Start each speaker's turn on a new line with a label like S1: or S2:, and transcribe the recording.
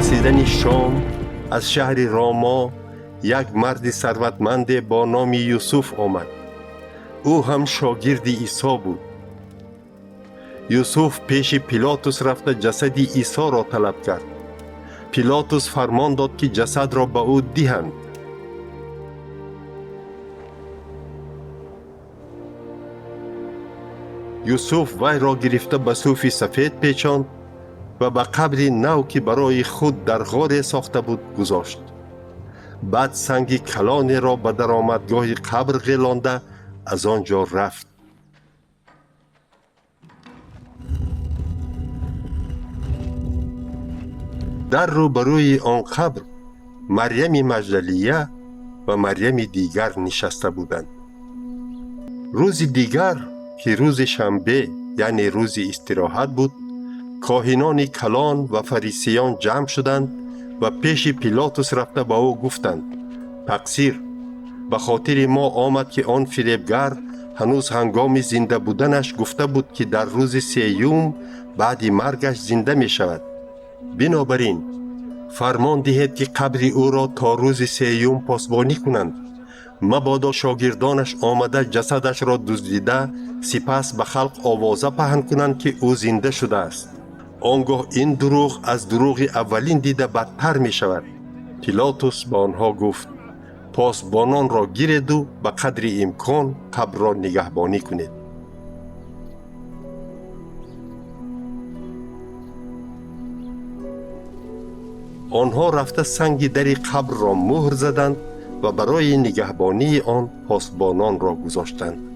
S1: Расидани шом аз шаҳри Ромо як марди сарватманде бо номи Юсуф омад. Ӯ ҳам шогирди Исо буд. Юсуф пеши Пилотус рафта ҷасади Исоро талаб кард. Пилотус фармон дод, ки ҷасадро ба ӯ диҳанд. Юсуф вайро гирифта ба суфи сафед печонд ва ба қабри нав, ки барои худ дар ғоре сохта буд, гузошт. Баъд санги калонеро ба даромадгоҳи қабр ғелонда аз он ҷо рафт. Дар рӯбарӯи он қабр Марьями Маҷдалия ва Марьями дигар нишаста буданд. Рӯзи дигар, ки рӯзи шанбе, яъне рӯзи истироҳат буд, коҳинони калон ва фарисиён ҷамъ шуданд ва пеши Пилотус рафта ба ӯ гуфтанд: тақсир, ба хотири мо омад, ки он фиребгар ҳанӯз ҳангоми зинда буданаш гуфта буд, ки дар рӯзи сеюм баъди маргаш зинда мешавад. Бинобар ин фармон диҳед, ки қабри ӯро то рӯзи сеюм посбонӣ кунанд. Мабодо шогирдонаш омада ҷасадашро дуздида, сипас ба халқ овоза паҳн кунанд, ки ӯ зинда шудааст. Он гоҳ ин дурӯғ аз дурӯғи аввалин дида бадтар мешавад. Пилотус ба онҳо гуфт: посбононро гиреду ба қадри имкон қабрро нигаҳбонӣ кунед. Онҳо рафта санги дари қабрро муҳр заданд ва барои нигаҳбонии он посбононро гузоштанд.